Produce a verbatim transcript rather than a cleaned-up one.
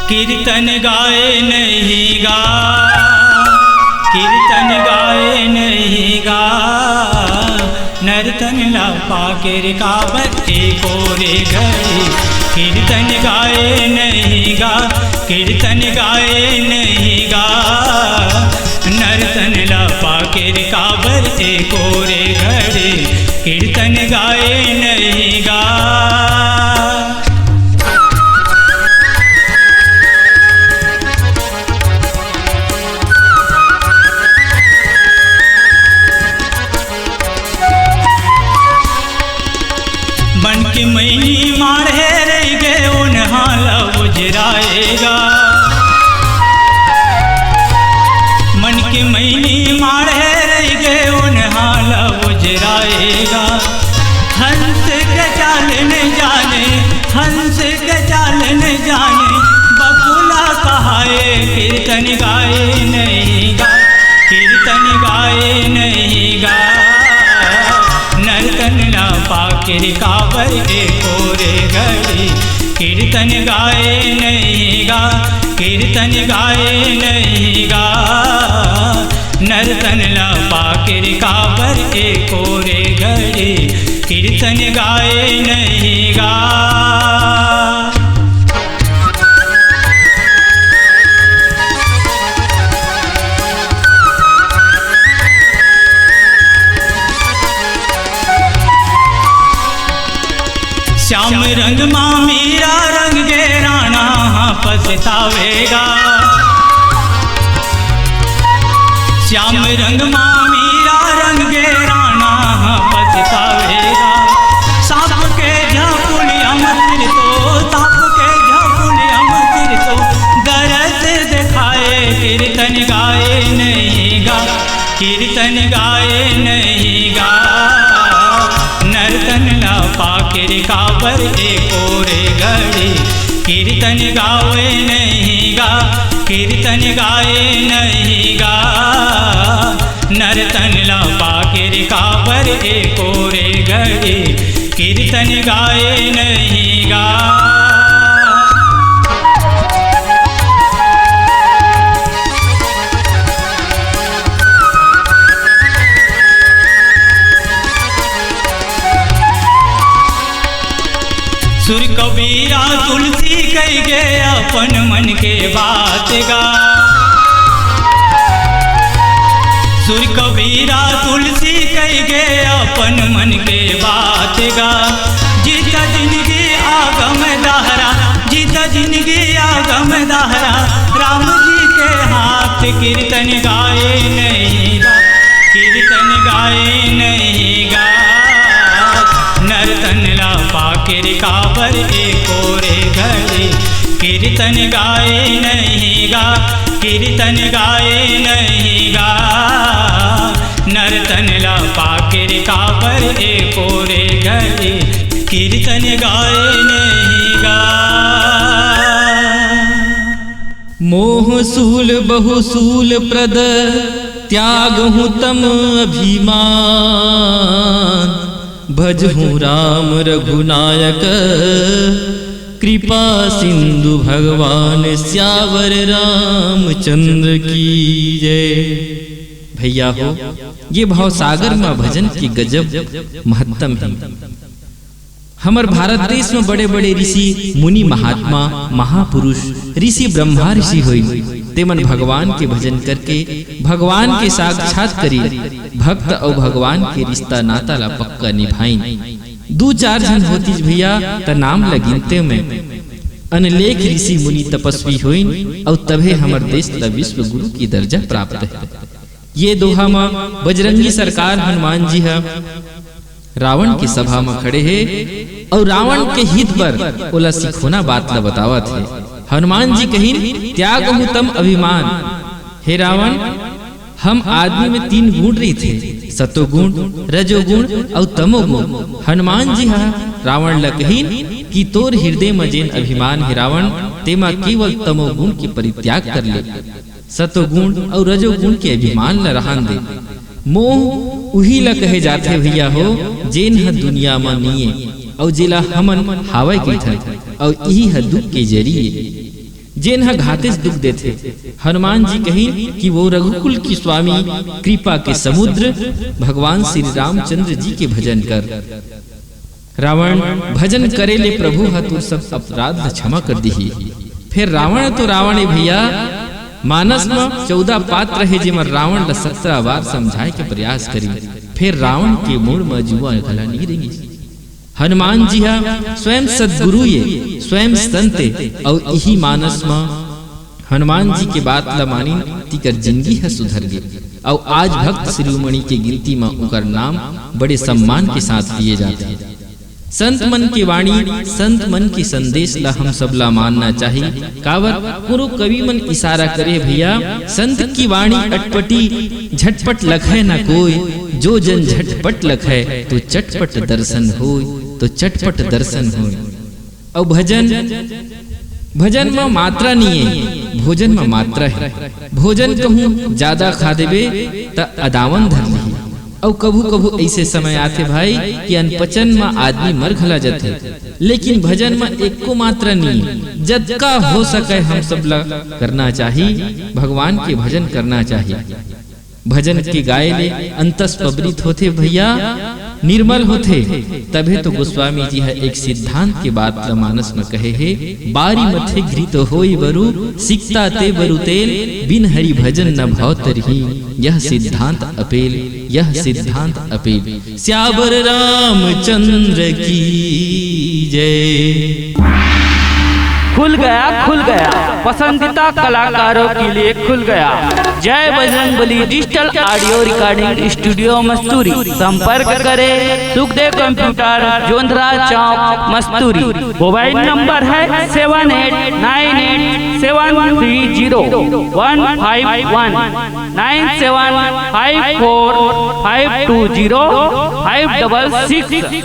कीर्तन गाए नहीं गा, कीर्तन गाए नहीं गा, नर्तन ला पाकेर काबर एको रे घड़ी। कीर्तन गाए नहीं गा, कीर्तन गाए नहीं गा, नर्तन ला पाकेर काबर एको रे घड़ी। कीर्तन गाए नहीं गा। मन के मैनी माढ़े रह गए, उन्हां ला उजराएगा। मन के मैनी माढ़े रह गए, उन्हां ला उजराएगा। हंस के चाल न जाने, हंस के चाल न जाने, बकुला कहाए। कीर्तन गाए नहीं गा, कीर्तन गाए नहीं गा, नर्तन ला पाकेर काबर एको रे घड़ी। कीर्तन गाए नहीं गा, कीर्तन गाए नहीं गा, नर्तन ला पाकेर काबर एको रे घड़ी। कीर्तन गाए नहीं गा। श्याम रंग मा मीरा रंग गे, राणा हा पछतावेगा। श्याम रंग मा मीरा रंग गे, राणा हा पछतावेगा। सांप के झापुलिया म सिर तो, सांप के झापुलिया म सिर तो, दरस देखाए। कीर्तन गाए नहीं गा, कीर्तन गाए नहीं गा, नर्तन ला पाकेर काबर एको रे घड़ी। कीर्तन गाए नहीं गा, कीर्तन गाए नहीं गा, नर्तन ला पाकेर काबर एको रे घड़ी। कीर्तन गाए नहीं गा। सुर कबीरा तुलसी कहि गे अपन मन के बात गा। सुर कबीरा तुलसी कहि गे अपन मन के बात गा। जीत जिनगी आगम दहरा, जीत जिनगी आगम दहरा, राम जी के हाथ। कीर्तन गाए नहीं गा, कीर्तन गाए नहीं गा, नर्तन ला पाकेर काबर एको रे घड़ी। कीर्तन गाए नहीं गा, कीर्तन गाए नहीं गा, नर्तन ला पाकेर काबर एको रे घड़ी। कीर्तन गाए नहीं गा। मोह शूल बहुशूल प्रद त्यागहु तम अभिमान, भजहु राम रघुनायक कृपा सिंधु भगवान सियावर रामचंद्र की जय। भैया हो, ये भाव सागर मा भजन के गजब महत्तम हे। हमर भारत देश में बड़े-बड़े ऋषि, मुनि, महात्मा, महापुरुष, ऋषि ब्रह्मा ऋषि होइन, तेमन भगवान के भजन करके भगवान के साक्षात करिन, भक्त अउ भगवान के रिश्ता नाता ला पक्का निभाइन। दू चार झन होतिस भैया, त नाम ल गिनतेंव मैं। अनलेख ऋषि मुनि तपस्वी होइन, अउ तभे हमर देश ला विश्व गुरु के दर्जा प्राप्त हे। ये दोहा म बजरंगी सरकार हनुमान जी ह रावण के सभा म खड़े हे अउ रावण के हित बर ओला सिखोना बात ल बतावत हे। हनुमान जी कहिन, "त्यागहु तम अभिमान।" हे रावण, हम आदमी में तीन गुण रहिथे, सतोगुण, रजोगुण अउ तमोगुण। हनुमान जी ह रावण ल कहिन कि तोर हृदय म जेन अभिमान हे रावण, तेमा केवल तमोगुण के परित्याग कर ले। सतोगुण अउ रजोगुण के अभिमान ल रहन दे। मोह उही ल कहे जाथे भैया हो, जेन ह दुनिया म निये अउ जेला हमन हावय कहिथन, अउ इही ह दुख के जरी ए। जेन ह घातेच दुख देथे। हनुमान जी कहिन कि वो रघुकुल की स्वामी, कृपा के समुद्र, भगवान श्री रामचंद्र जी के भजन कर। रावण, भजन करे ले प्रभु ह तोर सब अपराध ल क्षमा कर दिही। फेर रावण तो रावण ए भैया, मानस म चौदह पात्र हे, जेमन रावण ल सत्रह बार समझाए के प्रयास करिन, फेर रावण के मुड़ म जुआ घला नी रेंगिस। हनुमान जी ह स्वयं सद्गुरु ये, स्वयं संत ए, अउ इही मानस म हनुमान जी के बात ल मानिन, तिकर जिनगी ह सुधर गे। अउ आज भक्त शिरोमणि के गिनती म उकर नाम बड़े सम्मान के साथ लिए जाथे। संत मन के वाणी, संत मन के संदेश ल हम सब ल मानना चाही। काबर कोनो कवि मन इशारा करे भैया, संत की वाणी अटपटी, झटपट लखै न कोय, जो जन झटपट लखै, तो चटपट दर्शन होय, तो चटपट दर्शन होय। अउ भजन, भजन म मात्रा नी हे, भोजन म मात्रा हे। भोजन कहूँ जादा खा देबे त अदावन धर लिही। अउ कभू-कभू अइसे समय आथे भाई कि अनपचन म आदमी मर घला जथे, लेकिन भजन म एको मात्रा नी हे। जतका हो सकय हम सब ल करना चाही, भगवान के भजन करना चाही। भजन के गाए ले अंतस पबरित होथे भैया, निर्मल होथे। तभे तो गोस्वामी जी ह एक सिद्धांत के बात ल मानस म कहे हे, "बारी मथे घृत होई बरु, सिकता ते बरु तेल, बिन हरि भजन न भव तरही, यह सिद्धांत अपेल, यह सिद्धांत अपेल।" सियावर रामचंद्र की जय। खुल गया, खुल गया, पसंदीदा कलाकारों के लिए खुल गया जय Bajrangbali digital audio recording studio Masturi. संपर्क करें सुखदेव कंप्यूटर, जोंधरा चौक, मस्तूरी। मोबाइल नंबर है seven eight nine eight seven three zero one five one, nine seven five four five two zero five double six।